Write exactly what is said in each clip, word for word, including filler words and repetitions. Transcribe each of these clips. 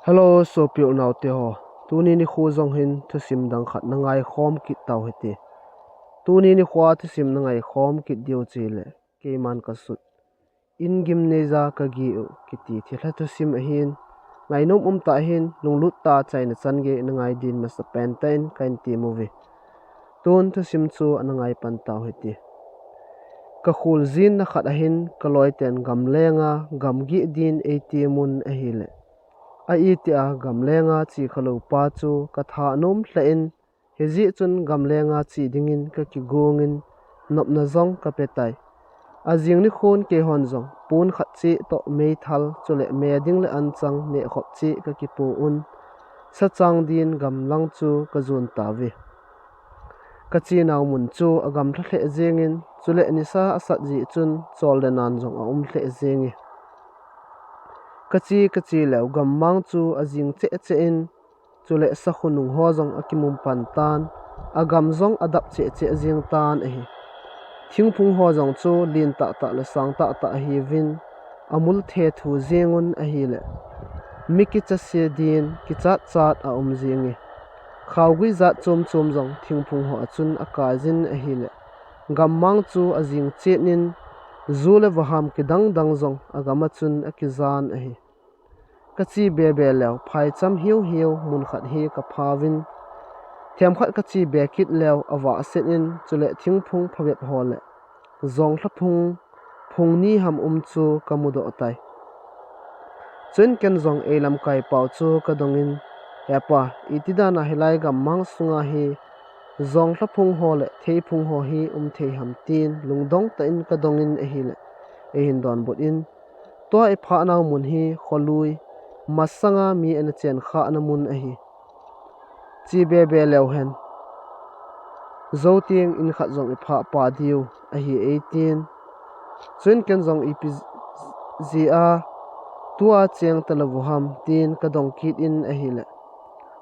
Hello, sopi unaute ho. Tuni nikho jong hin thusim dang khat na ngaikhom kit tau hite. Tuni nikho a thusim na ngaikhom kit diu chule, keiman kasut, In Gimneiya Kagih U kiti thilha thusim ahin, ngainom umtah in lunglut tah a achaina chan gei na ngai din masapen tah in kahin temuve. Tun thusim chu ana ngaipan tau hite. Kakholjin na khat ahin kaloiten gamlenga gamgih din eitemun ahile, a itia gamlenga che khalou pa chu katha nom lheh in, hijeh chun gamlenga che dingin kakigongin, nopna jong kapetai. Ajing nikhon keihon jong pon khat cheh toh meithal chule me ding le anchang nehkhop cheh kakipo un, sachang din gamlang chu kajon tauve. Kachenau mun chu agamlha lheh jengin, chule nisa asat jeh chun chol le nan jong aum lheh jenge. Kache kache leu gammang chu ajing cheh cheh in, chule sakhonung ho jong akimu pan tan, agam jong adap cheh cheh jeng tan ahi. Thingphung ho jong chu len tahtah le sang tahtah ahiuvin, amul thethu jengun ahile, mi kichase din kichat chat aum jenge. Khaogui jat chom chom jong thingphung ho a chun akaijin ahile, gammang chu ajing chet in, ju le vaham kidang dang jong agam a chun akijan ahi. Kache be be leu phaicham hiu hiu mun khat hi kaphauvin, themkhat kache be kit leu avah set in, chule thingphung phabep ho le jonglha phung, phung ni ham um chu kamudoh tai. Chuin ken jong eilamkai pau chu kadongin, He pa, iti dan a hilai gammang sunga hi jonglha phung ho le theiphung ho hi um thei ham, tin lungdong tah in kadongin ahile, eihin donbut in, Tua iphah nau mun hi kholui, masanga mi ana chen khahna mun ahi. Che be be leu hen, jou teng in khat jong iphah pah diu ahi, eitin. Chuin ken jong, Ipi jeh a tua cheng talou u ham, tin kadong kit in ahile,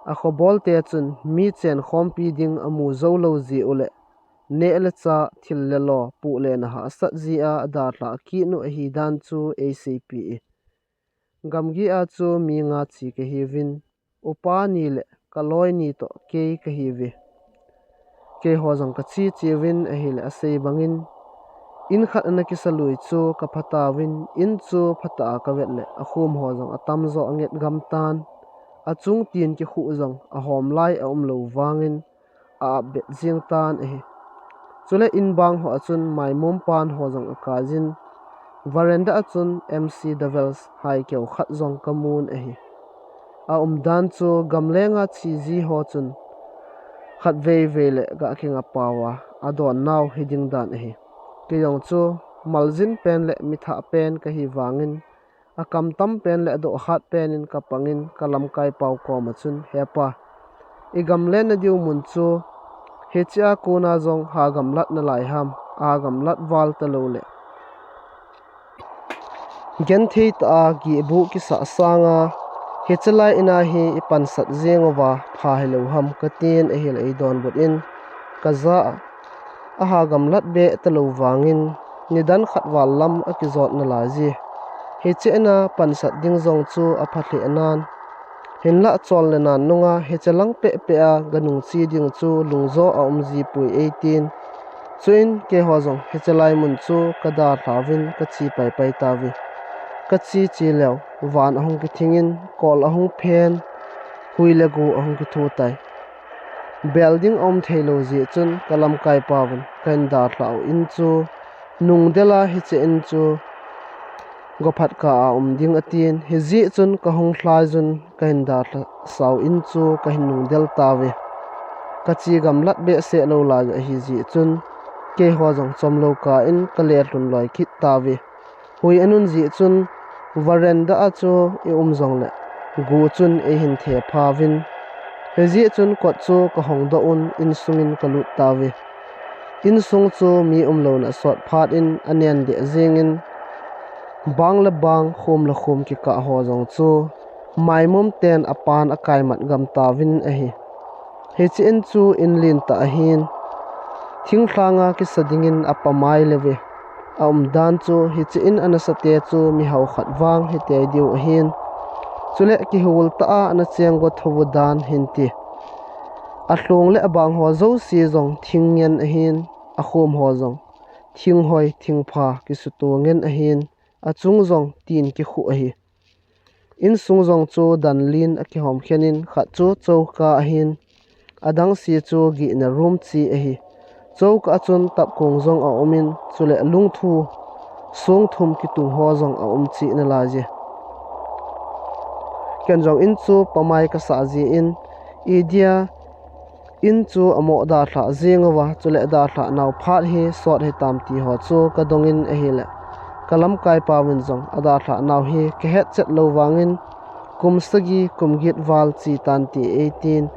akhobolte chun mi chen khompi ding amu jou lou jeh u le, neh le chah, thil le lo, poh le na hahsat jeh a adalhah kit u ahi dan chu eiseipeh e. Gamgih a chu mi nga che kahiuvin, upa ni le kaloi ni toh kei kahiuve. Keiho jong kache cheuvin ahile, asei bangin, in khat ana kisa lui chu kapha tauvin, in chu phatah a kavet le akhom ho jong atamjo anget gam tan, achung tin kikhuh jong ahom lai aumlou vangin, a-ap bet jeng tan ahi. Chule inbang ho a chun maimom pan ho jong akaijin, veranda a chun M C doubles hai keu khat jong kamun ahi. Aumdan chu gamlenga che ji ho chun khatvei vei le gah kinga pao a, adon nau hiding dan ahi. Kei jong chu maljin pen le mithah pen kahi vangin, akamtam pen le adohhat pen in kapangin kalamkai pau koma chun, He pa, igamlen nadiu mun chu hichea kona jong ha gamlat nalai ham, a gamlat val talou le, genthei tah a gihbuh kisah sanga, hiche lai ina hi ipansat jeng uva pha hilou ham, katin ahile eidonbut in, kajah a, aha gamlat beh talou vangin, nidan khat val lam akijot nalai je. Hiche ina pansat ding jong chu apha lheh nan, hinlah chol le nan nunga hiche lang pehpeh a ganung che ding chu lungjo aum jipoi, eitin. Chuin keiho jong hiche lai mun chu kadalhauvin kache paipai tauve. Kache che leu, van ahung kithingin, kol ahung phen, hui le go ahung kitho tai. Bel ding aum theilou jeh chun kalamkai pauvin kahin dalhah u in chu nungdel a, hiche in chu gophat kah a um ding atin, hijeh chun kahung lhaijun kahin dalhasau in chu kahin nungdel tauve. Kache gamlat behseh lou lai ahijeh chun, keiho jong chomlou kah in kale lhun loi kit tauve. Hui anun jeh chun, veranda a chu ium jongle, go chun eihin thephauvin, hijeh chun kot chu kahongdoh un insungin kalut tauve. Insung chu mi umlouna sot phat in anen deh jengin, bang le bang, khom le khom kikah ho jong chu maimom ten apan akaimat gam tauvin ahi. Hiche in chu in lentah ahin, thinglhanga kisa dingin apa maileuve. Aumdan chu hiche in anasate chu mihao khat vang hitei diu ahin, Chule kihul tah a ana cheng go thou u dan hin ti. Alhong le abang ho jouse jong thing ngen ahin, akhom ho jong thinghoi thingpha kisuto ngen ahin, achung jong tin kikhu ahi. Insung jong chu danlin akihom khen in, khat chu chouka ahin, adangse chu gihna room chi ahi. Chouka a chun tapkong jong aumin, chule lungthu song thum kitung ho jong aum cheh nalaiye. Ken jong in chu pamai kasah jeh in, idia in chu amoh dalhah jeng uva, chule dalhah nau phat hi sot hitam ti ho chu kadongin ahile, kalamkaipauvin jong adalhah nau hi kahetchet lou vangin, kum sagi kum get val che tante eitin,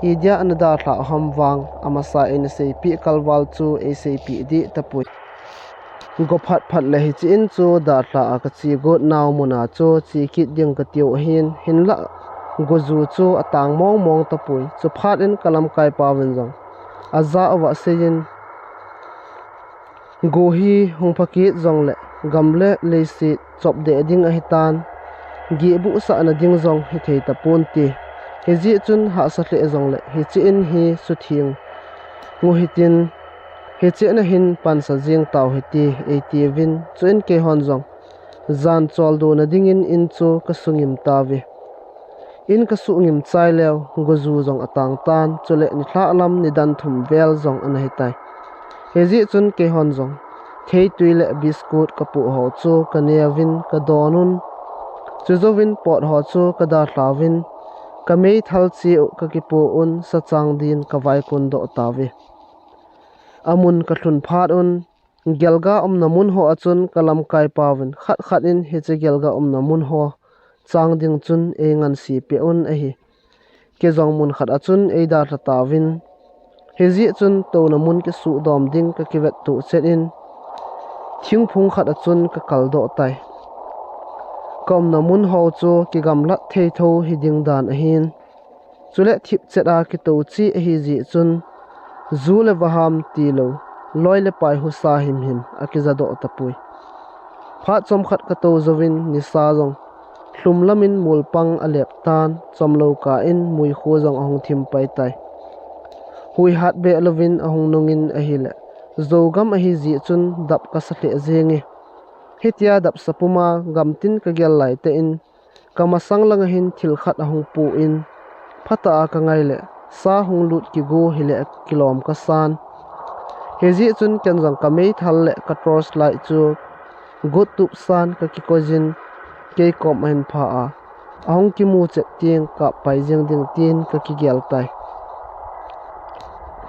idia ana dalhah u ham vang amasa eina seipeh kalval chu eiseipeh deh tapoi. Go phatphat le hiche in chu dalhah a kache got nau muna chu che kit ding katiu ahin, hinlah goju chu atang mongmong tapoi. Chuphat in kalamkaipauvin jong ajah uva seijin, go hi hung phakit jongle gam le leiset chopdeh ding ahitan, gehbuhsahna ding jong hithei taponte. Hijeh chun hahsa lheh jongle hiche in hi sutheng u hitin, hiche in ahin pansa jeng tau hite, eitiuvin, chuin keihon jong jan choldona dingin in chu kasungim tauve. In kasuhngim chai leu, goju jong atang tan, chule nilhah lam nidan thum vel jong ana hitai. Hijeh chun keihon jong theitwi le biscuit kapoh ho chu kaneuvin kadonun, chujouvin pot ho chu kadalhauvin, kameithal cheh u kakipoh un, sachang din kavaikon doh tauve. Amun kalhun phat un, gelga umna mun ho a chun kalamkaipauvin khat khat in hiche gelga umna mun ho chang ding chun einganse peh un ahi. Kei jong mun khat a chun eidalha tauvin, hijeh chun touna mun kisuhdom ding kakivettoh chet in, thingphung khat a chun kakaldoh tai. Kaumna mun ho chu kigamlat thei thou hiding dan ahin, chule thipchet a kitou cheh ahijeh chun, ju le vaham tilou, loi le pai husa himhim akijadoh tapoi. Phat chomkhat katou jouvin nisa jong lhum lamin mol pang alep tan, chomlou kah in muikhu jong ahung thim pai tai. Hui hat beh louvin ahung nungin ahile, jou gam ahijeh chun dap kasa lheh jenge. Hitia dap sa puma gamtin kagel laitah in, kamasang langa hin thil khat ahung poh in, phatah a kangai le, sa hung lut kigo hile kilom kasan. Hijeh chun ken jong kameithal le ka torch light chu got tup san kakikoijin, kei kom ahin pha a, ahung kimu chet teng kap pai jeng ding tin kakigel tai.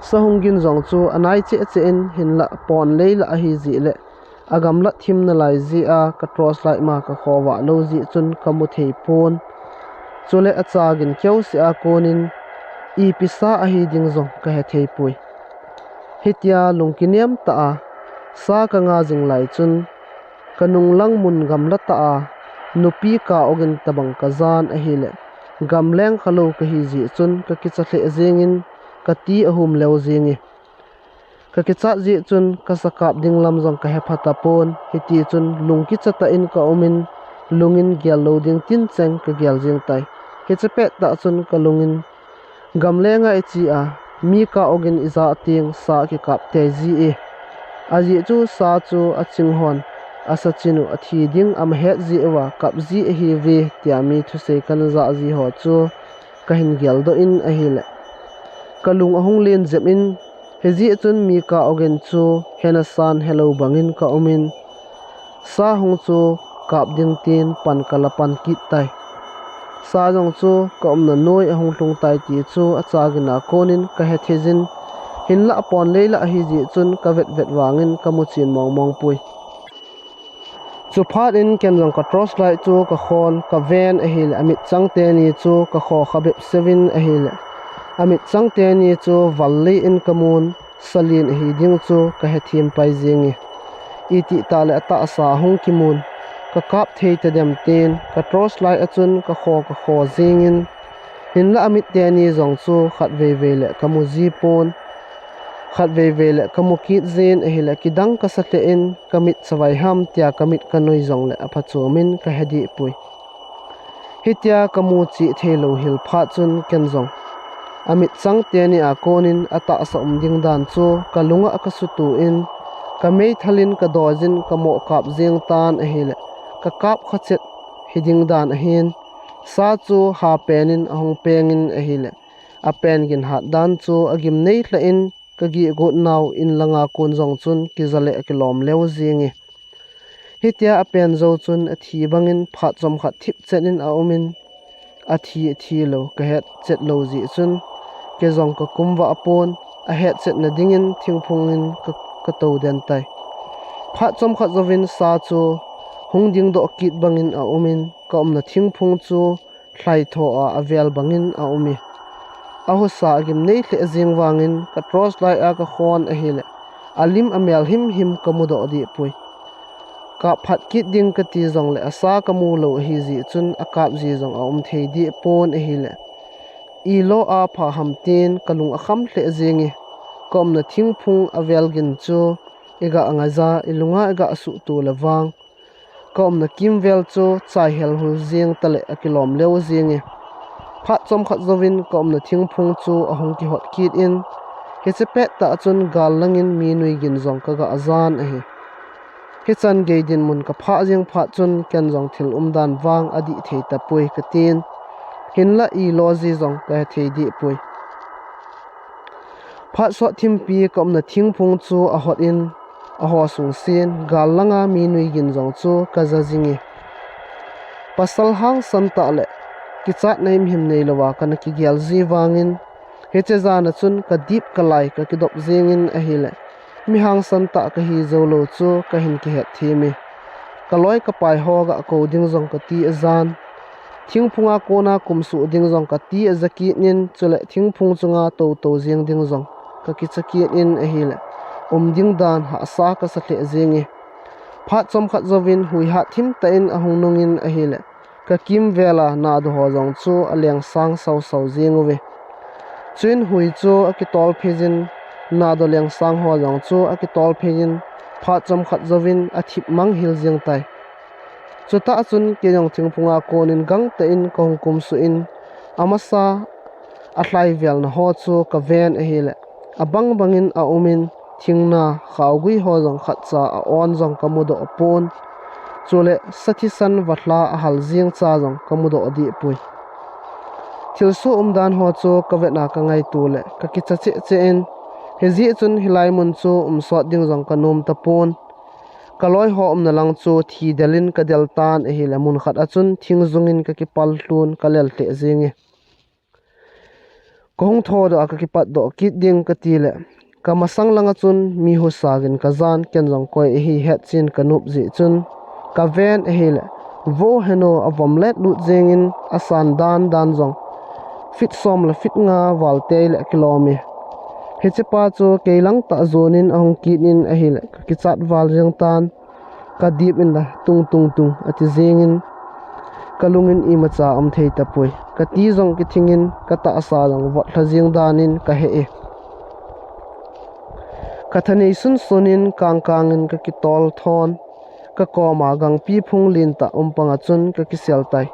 Sa hung gin jong chu anai cheh cheh in, hinlah pon lei lah ahijeh le, agamlat thim nalai jeh a ka torch light ma kakhovah lou jeh chun kamu thei pon. Chule acha gin keuseh a konin ipi sa ahi ding jong kahe thei poi. Hitia lungkinem tah a sa kanga jing lai chun, kanung lang mun gamla tah a nupi kah ogin tobang kajan ahile, gamleng khalou kahi jeh chun kakicha lheh jengin, kati ahum leu jenge. Kakichat jeh chun kasa kap ding lam jong kahepha tapon, hitichun lungkicha tah in kaumin, lungin gel lou ding tincheng kagel jeng tai. Hiche pettah chun kalungin, gamlenga iche a mi kah ogin ijah teng sa kikap tei ji e. Ajeh chu sa chu achinghon, asachin u athi ding amahet jeh uva kap ji ahiuve, tia mi thusei kana jah ji ho chu kahin geldoh in ahile, kalung ahung len jep in, hijeh chun mi kah ogin chu hena san helou bangin kaumin, sa hung chu kap ding tin pan kala pan kit tai. Sa jong chu kaumna noi ahung lhung tai ti chu acha gina konin kahe theijin, hinlah pon lei lah ahijeh chun kavet vet vangin kamu chen mong mong poi. Chuphat in ken jong ka torch light chu kakhon, kaven ahile amitchang teni chu kakho kha bep seuvin ahile, amitchang teni chu val lei in kamun, salen ahi ding chu kahethem pai jenge. Itih tah le atahsa ahung kimun, kakap thei tadem tin ka torch light a chun kakho kakho jengin, hinlah amit teni jong chu khatvei vei le kamu ji pon. Khatvei vei le kamu kit jin ahile kidang kasa lheh in, kamit savai ham tia kamit kanoi jongle aphachomin kahe deh poi. Hitia kamu chih theilou hil phat chun ken jong amitchang teni a konin atahsa um ding dan chu kalunga kasutu in, kameithal in kadoijin kamoh kap jeng tan ahile, kakap khachet hiding dan ahin, sa chu hapen in ahung pengin ahile, apen gin hat dan chu agimnei lheh in, kagihgot nau in langa kon jong chun kija le akilom leu jenge. Hitia apen jou chun athi bangin phat chomkhat thipchet in aumin, athi athilou kahetchet lou jeh chun, kei jong kakum vah pon, ahetchetna dingin thingphung in ka, katou den tai. Phat chomkhat jouvin sa chu hung dingdoh kit bangin aumin, kaumna thingphung chu lhaitho a avel bangin aume. Ahusa agimnei lheh jeng vangin ka torch light a kakhon ahile, alim amel himhim kamudoh dehpoi. Kap phat kit ding kati jongle asa kamu lou ahijeh chun akap ji jong aum thei dehpon ahile, ilo a pha ham tin kalung akham lheh jenge. Kaumna thingphung avel gin chu iga ngaija, ilunga iga suhto le vang, kaumna kimvel chu chai helhul jeng tale akilom leu jenge. Phat chomkhat jouvin kaumna thingphung chu ahung kihot kit in, hiche pettah chun gal langin mi nui gin jong kaga jan ahi. Hichan gei dinmun kaphah jeng phat chun ken jong thil umdan vang adih thei tapoi katin, hinla ilo ji jong kahe thei dehpoi. Phat sot thimpi kaumna thingphung chu ahot in, aho sungsen gal langa mi nui gin jong chu kaja jinge. Pasal hangsan tah le kichatna himhim neilouva kana kigel ji vangin, hiche jana chun kadip kalai kakidop jengin ahile, mi hangsan tah kahi joulou chu kahin kihet theme. Kaloi kapai ho ga kou ding jong kati ajan. Thingphunga kona kumsuh ding jong kati aja kit in, chule thingphung chunga toutou jeng ding jong kakicha kit in ahile, um ding dan hahsa kasa lheh jenge. Phat chomkhat jouvin hui hat thimtah in ahung nungin ahile, kakimvel a nado ho jong chu alengsang sausau jeng uve. Chuin hui chu akitol phei jin, nado lengsang ho jong chu akitol phei jin, phat chomkhat jouvin athip mang hil jeng tai. Chutah chun kei jong thingphunga konin gangtah in kahung kumsuh in, amasa alhai velna ho chu kaven ahile, abang bangin aumin, thingna khaogui ho jong khatcha a-on jong kamudoh pon, chule sathisan valha ahal jeng cha jong kamudoh dehpoi. Thilsoh umdan ho chu kavetna kangaito le kakicha cheh cheh in, hijeh chun hilai mun chu umsot ding jong kanom tapon. Kaloi ho umna lang chu thi del in kadel tan ahile, mun khat a chun thing jungin kakipal lhun kalel lheh jenge. Kahung thodoh a kakipatdoh kit ding katile, kamasang langa chun mi husa gin kajan, ken jong koi ahi hetchen kanop jeh chun kaven ahile, vo heno avom let lut jengin asan dan dan jong feet som le feet nga val tei le kilome. Hichepa chu kei langtah jonin ahung kit in ahile, kakichat val jeng tan, kadip inla tung tung tung ati jengin, kalungin imacha um thei tapoi. Kati jong kithingin, katahsa jong vot lha jeng danin kahe e. Kathanei sunsunin kangkangin kakitol thon, kakoma gangpi phung lentah um panga chun kakisel tai.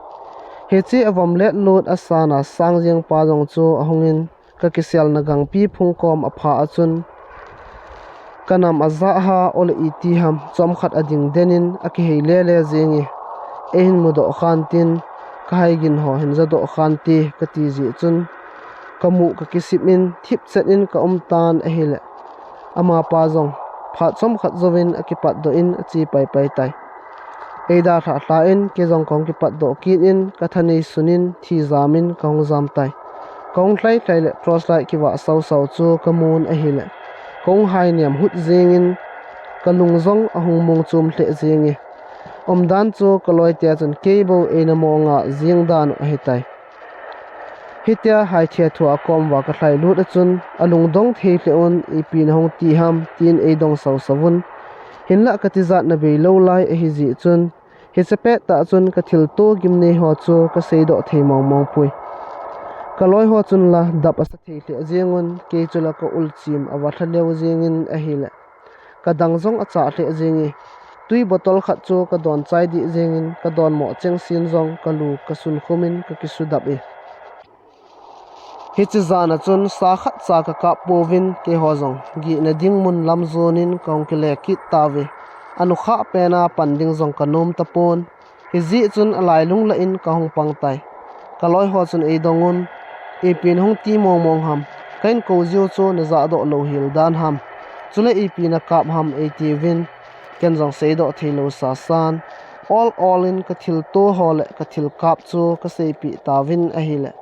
Hiche avom let lut asana sang jengpa jong chu ahungin, kakiselna gangpi phung kom apha a chun, kanam ajah a, ole iti ham, chomkhat ading denin akihei lele jenge. Eihin mudoh khan tin, kahai gin ho hin jadoh khante kati jeh chun, kamuh kakisip in thipchet in kaum tan ahile, amapa jong phat chomkhat jouvin akipatdoh in ache paipai tai. Eidalhah lha in kei jong kahung kipatdoh kit in, kathanei sunin thijamin kahung jam tai. Kahung lhai lhai le torch light kivah sausau chu kamun ahile, kahung hainem hut jengin, kalung jong ahung mong chom lheh jenge. Umdan chu kaloite chun keibou eina monga jeng dan u ahitai. Hitia haithe thua kom uva kalhailut a chun, alungdong thei lheh un, ipi nahung ti ham tin eidong sausauvun. Hinlah katijatna beilou lai ahijeh chun, hiche pettah chun kathilto gimnei ho chu kaseidoh thei mongmong poi. Kaloiho chun la dap asa thei lheh jengun, kei chula kaul chim ava lha leu jengin ahile, kadang jong achah lheh jenge. Tui bottle khat chu kadon chai dih jengin, kadon moh chengsen jong kalu kasun khumin kakisudap e. Hiche jan a chun sa khatcha kakap pouvin, keiho jong gihna ding mun lam jonin kahung kile kit tauve. Anukhah pena pan ding jong kanom tapon. Hijeh chun alailung lah in kahung pang tai. Kaloiho chun eidong un, ipi nahung ti mongmong ham, kahin kou jiu chu najahdoh louhel dan ham, chule ipi nakap ham eitiuvin, ken jong seidoh theilou sasan, ol ol in kathilto ho leh kathil kap chu kaseipeh tauvin ahile,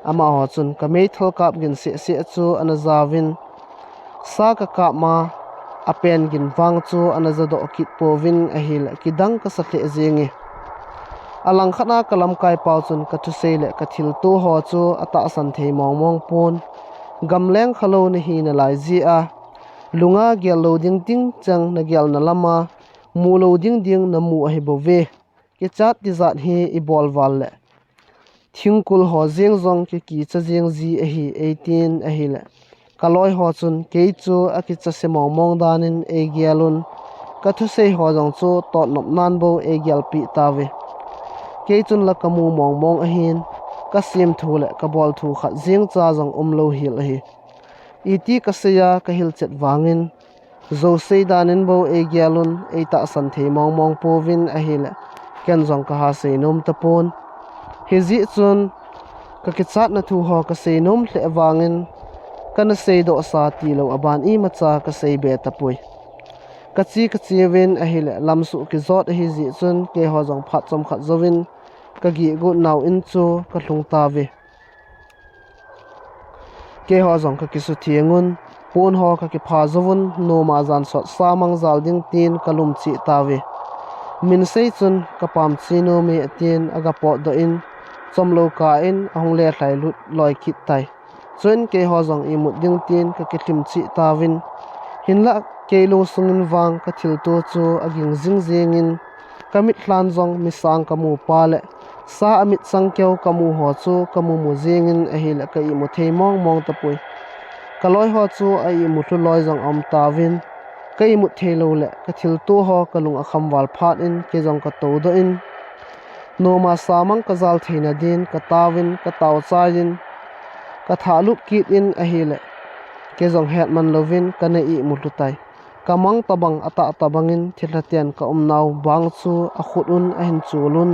amaho chun kameithal kap gin sehseh chu ana jauvin, sa kakap ma, apen gin vang chu ana jadoh kit pouvin ahile, kidang kasa lheh jenge. Alangkhat a kalamkaipau chun kathusei leh kathilto ho chu atahsan thei mongmong pon. Gamleng khalou nahi nalai jeh a, lunga gel lou ding ding chang nagelna lam a, mu lou ding ding namu ahibouve. Kichat tijat hi ibol val leh thingkul ho jeng jong kikicha jeng ji ahi eitin ahile, kaloiho chun kei chu akicha se mongmong danin eigel un, kathusei ho jong chu totnop nan bou eigelpeh tauve. Kei chun la kamu mongmong ahin, kasemthu leh kabolthu khat jengcha jong umlou hel ahi. Iti kasei a kahilchet vangin, jousei danin bou eigel un, eitahsan thei mongmong pouvin ahile, ken jong kaha seinom tapon. Hijeh chun, kakichatna thu ho kaseinom lheh vangin, kana seidohsa tilou aban imacha kaseibe tapoi. Kache kacheuvin ahile, lamsuh kijot ahijeh chun, keiho jong phat chomkhat jouvin, kagihgot nau in chu kalhung tauve. Keiho jong kakisutheng un, ponho kakipha jouvun, noma jan sot sa mang jal ding tin kalum cheh tauve. Minsei chun, kapam che nome atin, agapotdoh in, chomlou kah in ahung le lhailut loi kit tai. Chuin keiho jong imut ding tin kakilhim cheh tauvin. Hinlah kei lungsungin vang kathilto chu aging jing jengin, kamitlhan jong misang kamu pa leh, sa amitsang keu kamu ho chu kamumu jengin ahile ka imu thei mongmong tapoi. Kaloiho chu a imu lhu loi jong aum tauvin, ka imut theilou leh kathilto ho kalung akham val phat in kei jong katoudoh in, noma sa mang kajal theina din kataovin, kataochai in, kathahlup kit in ahile, kei jong hetman louvin kana imu lhu tai. Kamang tobang atah tobangin thilhaten kaumnau bang chu akhut un ahin chol un,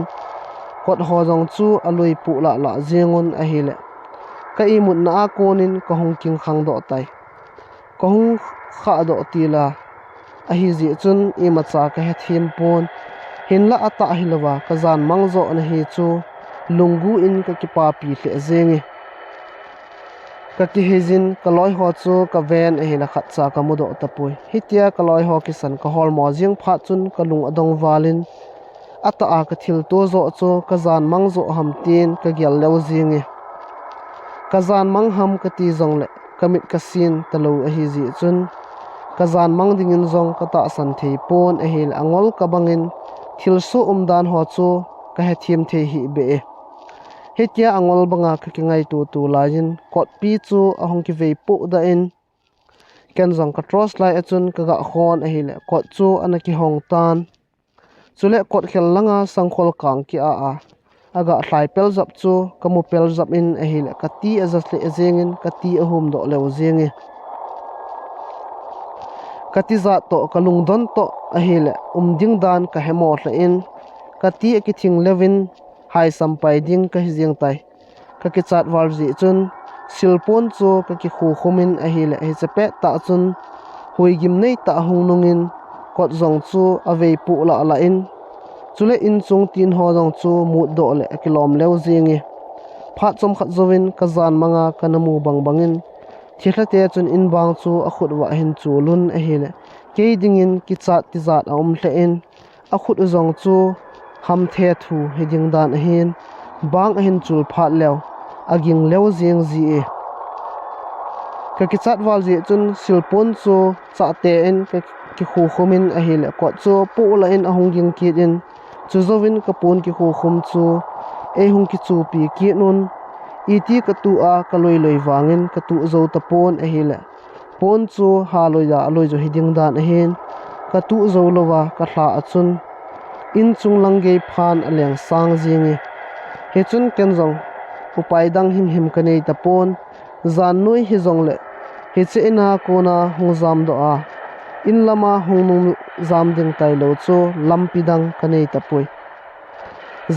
kotho jong chu alui poh lahlah jeng un ahile, ka imutna a konin kahung kingkhangdoh tai. Kahung khahdoh til a, ahijeh chun imacha kahethem pon. Hinlah atah hilouva kajan mang joh nahi chu, lunggu in kakipapi lheh jenge. Kakiheijin kaloiho chu kaven ahile khatcha kamudoh tapoi. Hitia kaloiho kisan kaholmo jeng phat chun kalung adong valin, atah a kathilto joh chu kajan mang joh ham tin kagel leu jenge. Kajan mang ham kati jongleh kamit kasin talou ahijeh chun, kajan mang dingin jong katahsan thei pon ahile angol kabangin thilsoh umdan ho chu kahethem thei hihbeh e. Hitia angol banga kakingaito to laiyin kotpi chu ahung kivei pohdah in, ken jong ka torch light a chun kagah khon ahile kot chu ana kihong tan. Chule kotkhel langa sangkhol kang ki-a a, agah lhai peljep chu kamu peljep in ahile kati aja lheh jengin kati ahumdoh leu jenge. Katijat toh kalungdon toh ahile um ding dan kahemo lheh in, kati akithing leuvin haisampai ding kahi jeng tai. Kakichat val jeh chun silpon chu kakikhukhumin ahile hiche pettah chun huigim neitah hung nungin kot jong chu avei poh lahlah in, chule inchung tinho jong chu mutdoh leh akilom leu jenge. Phat chomkhat jouvin kajan manga kana mu bangbangin thilhate chun inbang chu akhut uva ahin cholun ahile, kei dingin kichat tijat aum lheh in, akhut u jong chu hamthe thu hiding dan ahin, bang ahin chol phat leu, aging leu jeng ji e. Kakichat val jeh chun silpon chu chahtah in kakikhukhumin ahile kot chu poh lah in ahung ging kit in, chujouvin kapon kikhukhum chu eihung kichopi kit un, iti katuh a kaloiloi vangin katuh jou tapon ahile, pon chu haloiya aloijo hiding dan ahin, katuh jou louva kalha a chun inchung lang gei phan aleng sang jenge. Hichun ken jong upai dang himhim kanei tapon, jan noi hijongle hiche ina kona hung jamdoh a, in lama hung nung jam ding tailou chu lampi dang kanei tapoi.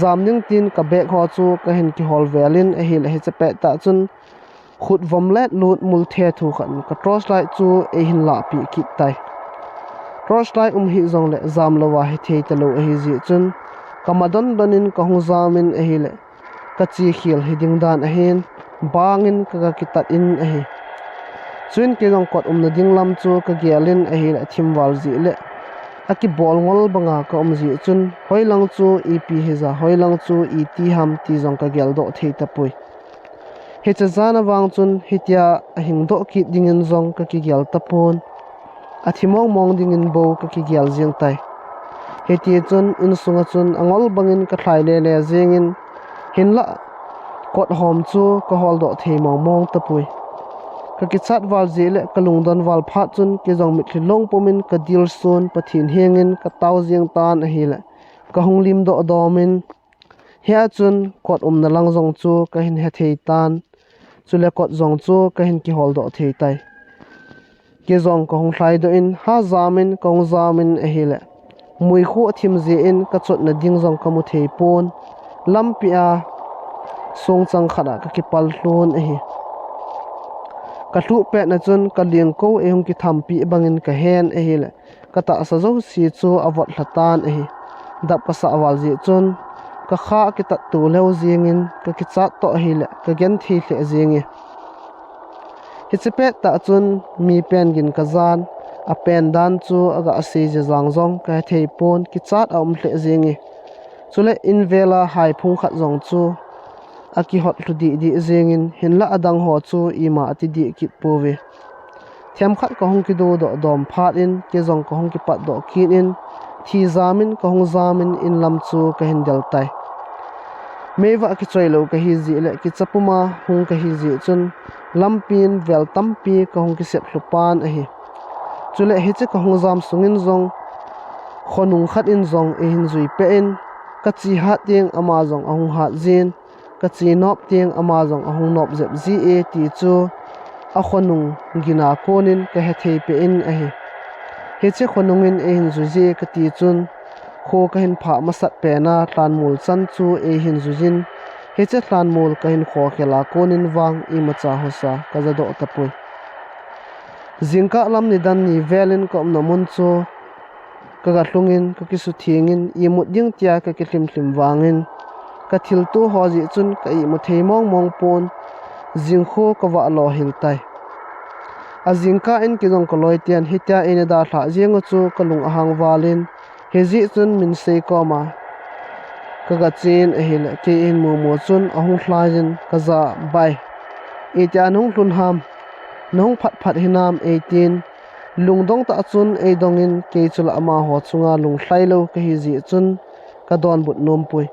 Jam ding tin ka bag ho chu kahin kihol velin ahile hiche pettah chun khut vom let lut mul thethu khat in ka torchlight chu eihin lahpeh kit tai. Torchlight um hijongle jam louva hethei talou ahijeh chun kamadon donin kahung jamin ahile kache khel hiding dan ahin bangin kaga kitat in ahi. Chuin kei jong kot umna ding lam chu kagelin ahile athim val jeh le akibol ngol banga kaum jeh chun hoilang chu ipi hija, hoilang chu iti ham ti jong kageldoh thei tapoi. Hiche jana vang chun hitia ahingdoh kit dingin jong kakigel tapon, athi mongmong dingin bou kakigel jeng tai. Hitichun insunga chun angol bangin kalhai lele jengin, hinlah kot hom chu kaholdoh thei mongmong tapoi. Kakichat val jeh le kalungdon val phat chun kei jong mitlhi long pumin kadilsun Pathen hengin katao jeng tan ahile kahung limdoh domin, hia chun kot umna lang jong chu kahin hethei tan, chule kot jong chu kahin kiholdoh thei tai. Kei jong kahung lhaidoh in, ha jamin kahung jamin ahile muikhu athim jeh in kachotna ding jong kamu thei pon, lampi a songchang khat a kakipal lhon ahi. Kalhuh petna chun kalengkou eihung kithampeh bangin kahen ahile katahsa jouse chu avot lha tan ahi. Dap kasah val jeh chun kakha kitatto lheh jengin kakichat toh ahile kagenthei lheh jenge. Hiche pettah chun mi pen gin kajan, apen dan chu aga sei jejang jong kahethei pon, kichat aum lheh jenge. Chule invela haiphung khat jong chu akihot lhu dihdih jengin, hinlah adang ho chu ima atidih kit pouve. Themkhat kahung kidodoh dom phat in kei jong kahung kipatdoh kit in, thi jamin kahung jamin inlam chu kahin del tai. Meivah kichoilou kahijeh le kicha puma hung kahijeh chun lampin vel tampi kahung kisep lhu pan ahi. Chule hiche kahung jam sungin jong khonung khat in jong eihin juipeh in, kache hat teng ama jong ahung hat jin, kache nop teng ama jong ahung nop jep ji e ti chu akhonung gina konin kahethei peh in ahi. Hiche khonungin eihin jui je kati chun, kho kahin phah masat pena lhanmol chan chu eihin juijin, hiche lhanmol kahin khokhel a konin vang imacha husa kajadoh tapoi. Jingkah lam nidan ni velin kaumna mun chu kaga lhungin, kakisuthengin, imut ding tia kakilhimlhim vangin, kathilto ho jeh chun ka imu thei mongmong pon, jingkho kavah lo hel tai. Ajingkah in kei jong kaloiten hitia eina dalhah jeng u chu kalung ahang valin, hijeh chun Minsei koma kaga chen ahile kei eihin mumu chun ahung lhaiyin kaja, Bai, itia nahung lhun ham, nahung phatphat hinam eitin, lungdong tah chun eidongin kei chule amaho chunga lunglhailou kahijeh chun kadonbut nompoi.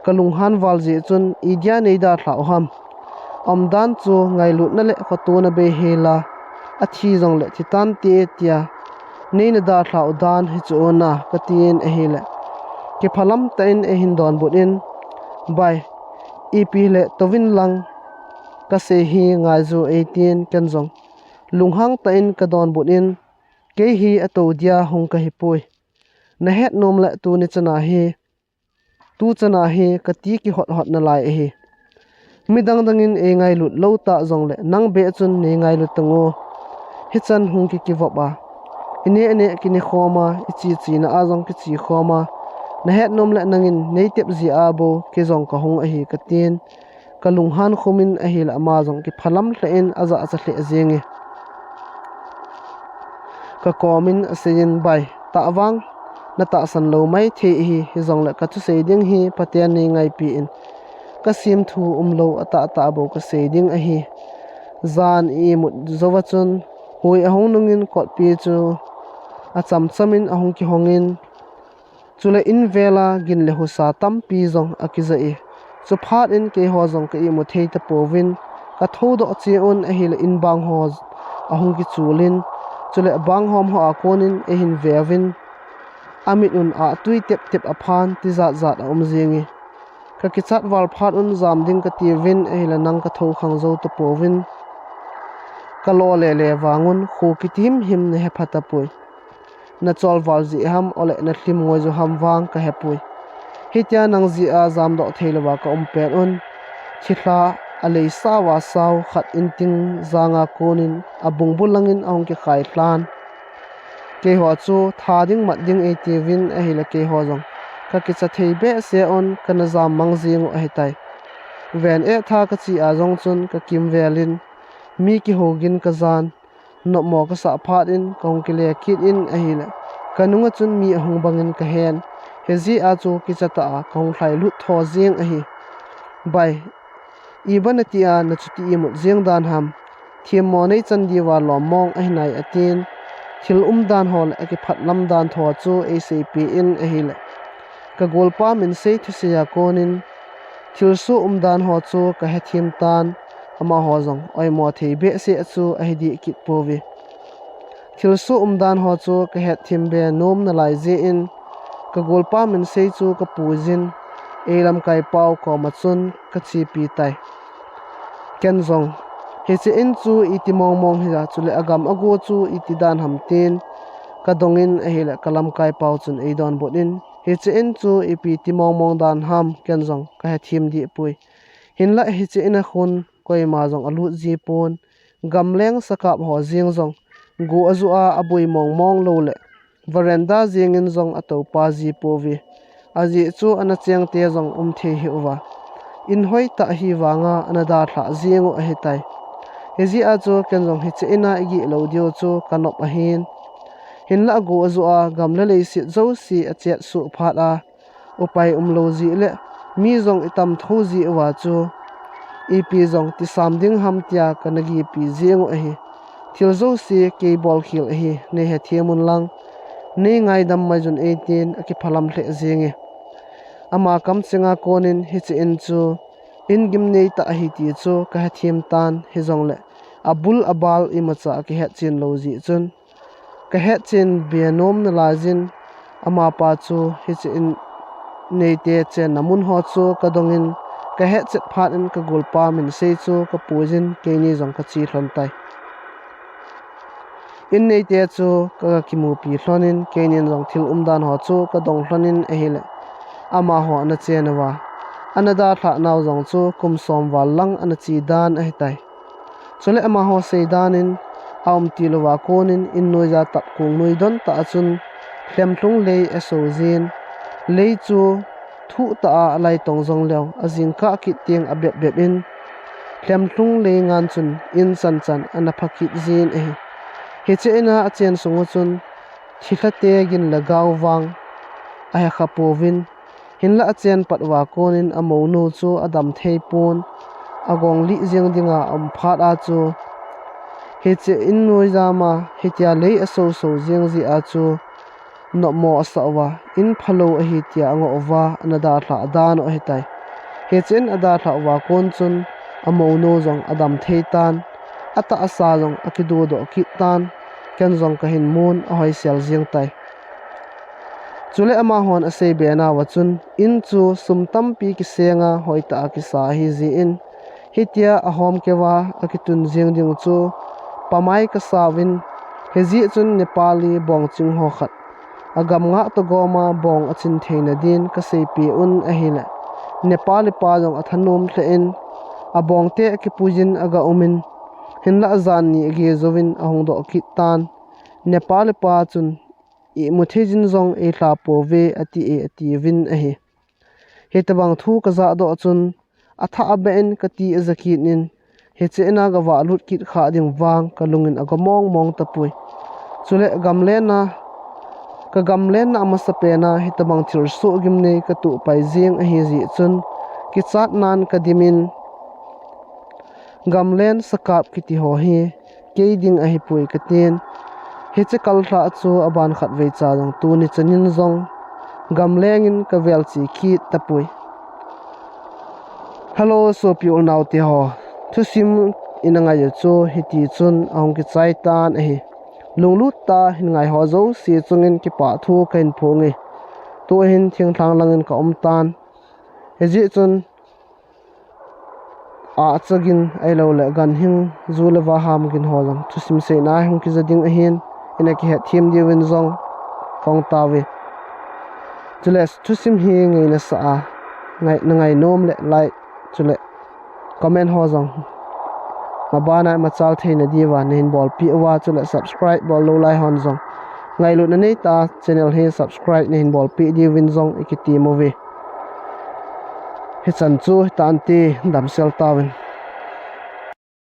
Kalunghan val jeh chun, idia neidalhah u ham? Umdan chu ngailutna le khotona beihela, athi jongle thitante tia neina dalhah u dan hichu ona katin ahile, kiphalam tah in eihin donbut in, Bai, ipi hile touvin lang, kasei hi ngaiju eitin ken jong lunghang tah in kadonbut in, kei hi atou dia hung kahipoi. Nahet nom le tuni chana hi, tu chana hi kati kihot hot nalai ahi. Midang dangin eingailut lou tah jongle nang beh chun neingailut tango. Hichan hung kikivop a, ineh neh kinekhom a, iche chena a jong kichekhom a, nahet nom le nangin neitep jeh a bou kei jong kahung ahi katin, kalunghan khumin ahile ama jong kiphalam lheh in ajahcha lheh jenge. Kakomin aseiyin, Bai, tahvang natahsan lou maithei ahi, hijongle kathusei ding hi phaten neingaipi in, kasemthu umlou atahtah bou kasei ding ahi. Jan i imut jouva chun hui ahung nungin kotpi chu achamchamin ahung kihongin, chule invela gin le husa tampi jong akija e. Chuphat in keiho jong ka imu thei tapouvin, kathoudoh cheh un ahile inbang ho ahung kichulin, Chule bang hom hoa konin eihin veuvin, amit un ahtui tep tep aphan tijat jat aum jinge. Kakichat val phat un jam ding katiuvin, ahile nang kathou khang jou tapouvin. Kalo lele vangun kho kiti himhim nahepha tapoi. Nachol val jeh ham, ole nalhim ngoi jou ham vang kahepoi. Hitia nang jeh a jamdoh theilouva kaum pet un, thilha aleisauva sao khat inting janga konin abungbu langin ahung kikhai lhan. Keiho chu tha ding mat ding eitiuvin, ahile keiho jong kakicha thei behseh un kana jam mang jingu ahitai. Ven e, tha kache a jong chun kakimvelin, mi kihou gin kajan, nopmo kasah phat in kahung kile kit in ahile, kanunga chun mi ahung bangin kahen. Hijeh a chu kichatah a kahung lhailut tho jeng ahi. Bai, iba nati a nachuti imut jeng dan ham? Themmo neichan diuva lom mong ahinai, atin. Thil umdan ho le akiphatlam dan tho chu eiseipeh in ahile, kagolpa min sei thusei a konin thilsoh umdan ho chu kahethem tan, amaho jong oimo thei behseh chu ahidih kit pouve. Thilsoh umdan ho chu kahetthem be nom nalai jeh in, kagolpa min sei chu kapuiyin, eilamkai pau koma chun kachepi tai. Ken jong, hiche in chu iti mongmong hija, chule agam ago chu iti dan ham tin, kadongin ahile kalamkai pau chun eidonbut in, hiche in chu ipi ti mongmong dan ham, ken jong kahethem dih poi. Hinlah hiche in a khun koima jong alut ji pon, gamleng sakap ho jeng jong go ajoh a aboi mongmong lou le, veranda jengin jong atoupa ji pouve. Ajeh chu ana chengte jong um thei hih uva, in hoitah hi vanga ana dalhah jengu ahitai. Hijeh a chu ken jong hiche in a igeh lou diu chu kanop ahin. Hinlah go ajoh a gam le leiset jouse achetsuh phat a, upai umlou jeh le mi jong itam thou jeh uva chu, ipi jong tisam ding ham tia kana gipi jengu ahi. Thil jouse kei bolkhel ahi, neihethem un lang, neingaidam maiyun eitin, akiphalam lheh jenge. Ama kamchenga konin hiche in chu in gimnei tah ahi ti chu kahethem tan, hijongle abul abal imacha akihetchen lou jeh chun, kahetchen be nom nalaijin, amapa chu hiche in neite chenna mun ho chu kadongin, kahetchet phat in kagolpa min sei chu kapuiyin, keini jong kache lhon tai. In neite chu kakimupi lhonin, keinin jong thil umdan ho chu kadong lhonin ahile, amaho ana chen uva, ana dalhah nau jong chu kum som val lang ana che dan ahitai. Chule amaho seidan in, aumtil uva konin in noija tapkong noi don tah a chun lhemlhung lei aso jin, lei chu thuh tah a alaitong jongleu, ajingkah kit teng abep bep in, lhemlhung lei ngan chun in chanchan ana pha kit jin ahi. Hiche in a achen sung u chun thilhate gin le gao vang ahekha pouvin, hinlah achen pat uva konin amounu chu adam thei pon, agong lih jeng dinga aum phat a chu, hiche in noija ma hitia lei aso so jeng jeh a chu, nopmo asah uva, in phalou ahi tia angoh uva, ana dalhah dan u ahitai. Hiche in adalhah uva kon chun, amounu jong adam thei tan, atahsa jong akidudoh kit tan, ken jong kahin mun ahoisel jeng tai. Chule amahon aseibe nauva chun, in chu sum tampi kisenga hoitah a kisa ahi jeh in, hitia ahomkeuva akitun jeng ding chu pamai kasauvin, hijeh chun Nepali bongching ho khat, agam ngah toh goma bong achin theina din kaseipeh un ahile, Nepali pa jong athanom lheh in, abongte akipuiyin aga umin, hinlah jan ni age jouvin ahung doh kit tan, Nepali pa chun, imu theijin jong eilha pouve ati e, atiuvin ahi. Hitobang thu kajahdoh chun, athah abeh in kati aja kit in, hiche in a gavahlut kit kha ding vang kalungin aga mongmong tapoi. Chule gamlen a, kagamlen na amasapen a hitobang thilsoh gimnei katoh pai jeng ahi jeh chun, kichatnan kadimin, gamlen sakap kiti ho hi kei ding ahipoi katin, hiche kal lhah chu aban khatvei cha jong tuni chanin jong gamlengin kavel che kit tapoi. Hello sopi unaote ho, thusim ina ngai u chu hitichun ahung kichai tan ahi. Lunglut tah in ngai ho jouse chungin kipah thu kahin phong e. Tuhin thinglhang langin ka um tan. Hijeh chun ahcha gin ahilouleh ganhing, ju le vaham gin ho jong thusim seina hung kija ding ahin, ina kihetthem diuvin jong kahung tauve. Chule thusim hi ngeina sah a, ngai, na ngainom le like, chule comment ho jong mabana machal theina diuva nahin bolpeh uva, chule subscribe bol lou lai hon jong ngailutna neitah a channel hi subscribe nahin bolpeh diuvin jong ikitem uve. Hichan chu hitante, damsel tauvin.